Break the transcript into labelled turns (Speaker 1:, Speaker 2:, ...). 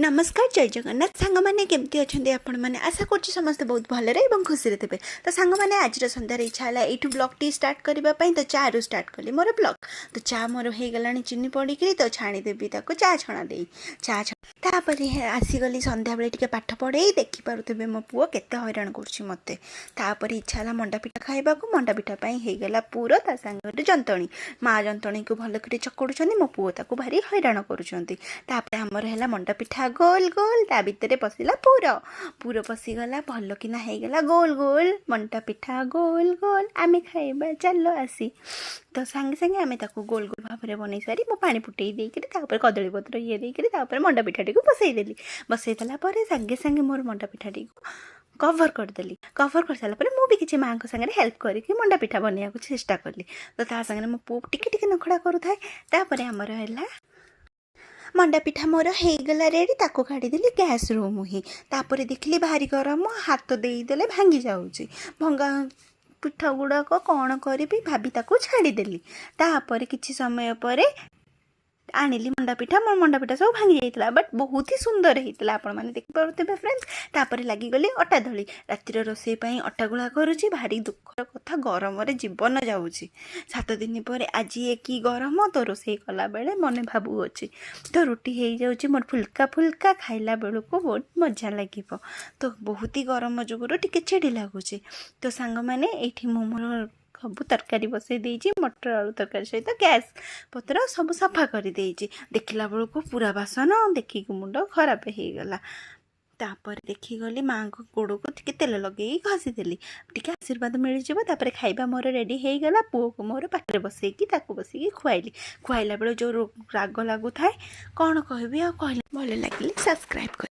Speaker 1: ନମସ୍କାର, ଜୟ ଜଗନ୍ନାଥ। ସାଙ୍ଗମାନେ, କେମିତି ଅଛନ୍ତି ଆପଣମାନେ? ଆଶା କରୁଛି ସମସ୍ତେ ବହୁତ ଭଲରେ ଏବଂ ଖୁସିରେ ଥିବେ। ତ ସାଙ୍ଗମାନେ, ଆଜିର ସନ୍ଧ୍ୟାରେ ଇଚ୍ଛା ହେଲା ଏଇଠୁ ବ୍ଲଗ୍ଟି ଷ୍ଟାର୍ଟ କରିବା ପାଇଁ। ତ ଚାରୁ ଷ୍ଟାର୍ଟ କଲି ମୋର ବ୍ଲଗ୍। ତ ଚା ମୋର ହେଇଗଲାଣି ଚିନି ପଡ଼ିକିରି। ତ ଛାଣିଦେବି ତାକୁ ଚା ଛଣା ଦେଇ ଚା। ତାପରେ ଆସିଗଲି ସନ୍ଧ୍ୟାବେଳେ ଟିକେ ପାଠ ପଢ଼େଇ। ଦେଖିପାରୁଥିବେ ମୋ ପୁଅ କେତେ ହଇରାଣ କରୁଛି ମୋତେ। ତାପରେ ଇଚ୍ଛା ହେଲା ମଣ୍ଡା ପିଠା ଖାଇବାକୁ। ମଣ୍ଡା ପିଠା ପାଇଁ ହେଇଗଲା ପୁର, ତା ସାଙ୍ଗରେ ଯନ୍ତଣୀ। ମା ଯନ୍ତଣୀକୁ ଭଲ କରି ଚକଡ଼ୁଛନ୍ତି, ମୋ ପୁଅ ତାକୁ ଭାରି ହଇରାଣ କରୁଛନ୍ତି। ତାପରେ ଆମର ହେଲା ମଣ୍ଡା ପିଠା ଗୋଲ ଗୋଲ, ତା ଭିତରେ ପଶିଲା ପୁର। ପୁର ପଶିଗଲା, ଭଲ କିନା ହେଇଗଲା ଗୋଲ ଗୋଲ ମଣ୍ଡା ପିଠା। ଗୋଲ ଗୋଲ ଆମେ ଖାଇବା ଚାଲ ଆସି। ତ ସାଙ୍ଗେ ସାଙ୍ଗେ ଆମେ ତାକୁ ଗୋଲ ଗୋଲ ଭାବରେ ବନେଇ ସାରି ମୁଁ ପାଣି ଫୁଟେଇ ଦେଇକିରି, ତାପରେ କଦଳୀ ପତ୍ର ଇଏ ଦେଇକିରି, ତାପରେ ମଣ୍ଡା ପିଠାଟିକୁ ବସେଇଦେଲି। ବସେଇ ଦେଲା ପରେ ସାଙ୍ଗେ ସାଙ୍ଗେ ମୋର ମଣ୍ଡା ପିଠାଟିକୁ କଭର୍ କରିଦେଲି। କଭର୍ କରିସାରିଲା ପରେ ମୁଁ ବି କିଛି ମାଆଙ୍କ ସାଙ୍ଗରେ ହେଲ୍ପ କରିକି ମଣ୍ଡା ପିଠା ବନେଇବାକୁ ଚେଷ୍ଟା କଲି। ତ ତା ସାଙ୍ଗରେ ମୋ ପୁଅ ଟିକେ ଟିକେ ନଖଡ଼ା କରୁଥାଏ। ତାପରେ ଆମର ହେଲା ମଣ୍ଡା ପିଠା ମୋର ହେଇଗଲା ରେଡ଼ି। ତାକୁ କାଢ଼ିଦେଲି ଗ୍ୟାସ୍ରୁ ମୁହିଁ। ତାପରେ ଦେଖିଲି ଭାରି ଗରମ, ହାତ ଦେଇଦେଲେ ଭାଙ୍ଗି ଯାଉଛି ଭଙ୍ଗା ପିଠା ଗୁଡ଼ାକ। କ'ଣ କରିବି ଭାବି ତାକୁ ଛାଡ଼ିଦେଲି। ତାପରେ କିଛି ସମୟ ପରେ ଆଣିଲି ମଣ୍ଡା ପିଠା। ମୋର ମଣ୍ଡା ପିଠା ସବୁ ଭାଙ୍ଗି ଯାଇଥିଲା, ବଟ୍ ବହୁତ ହି ସୁନ୍ଦର ହେଇଥିଲା, ଆପଣମାନେ ଦେଖିପାରୁଥିବେ ଫ୍ରେଣ୍ଡସ୍। ତାପରେ ଲାଗିଗଲି ଅଟା ଦଳି। ରାତିର ରୋଷେଇ ପାଇଁ ଅଟା ଗୁଳା କରୁଛି। ଭାରି ଦୁଃଖର କଥା, ଗରମରେ ଜୀବନ ଯାଉଛି। 7 ଦିନ ପରେ ଆଜି ଏ କି ଗରମ। ତ ରୋଷେଇ କଲାବେଳେ ମନେ ଭାବୁଅଛି, ତ ରୁଟି ହେଇଯାଉଛି ମୋର ଫୁଲକା ଫୁଲକା, ଖାଇଲା ବେଳକୁ ବହୁତ ମଜା ଲାଗିବ। ତ ବହୁତ ହି ଗରମ ଯୋଗୁରୁ ଟିକେ ଚିଡ଼ି ଲାଗୁଛି। ତ ସାଙ୍ଗମାନେ, ଏଇଠି ମୁଁ ମୋର ସବୁ ତରକାରୀ ବସେଇ ଦେଇଛି, ମଟର ଆଳୁ ତରକାରୀ ସହିତ। ଗ୍ୟାସ୍ ପତ୍ର ସବୁ ସଫା କରିଦେଇଛି। ଦେଖିଲା ବେଳକୁ ପୁରା ବାସନ, ଦେଖିକି ମୁଣ୍ଡ ଖରାପ ହେଇଗଲା। ତାପରେ ଦେଖିଗଲି ମାଆଙ୍କ ଗୋଡ଼କୁ ଟିକେ ତେଲ ଲଗେଇକି ଘଷିଦେଲି, ଟିକେ ଆଶୀର୍ବାଦ ମିଳିଯିବ। ତାପରେ ଖାଇବା ମୋର ରେଡ଼ି ହେଇଗଲା। ପୁଅକୁ ମୋର ପାଖରେ ବସେଇକି ତାକୁ ବସିକି ଖୁଆଇଲି। ଖୁଆଇଲା ବେଳେ ଯେଉଁ ରାଗ ଲାଗୁଥାଏ, କ'ଣ କହିବି ଆଉ କହିଲେ। ଭଲ ଲାଗିଲେ ସବସ୍କ୍ରାଇବ୍ କରି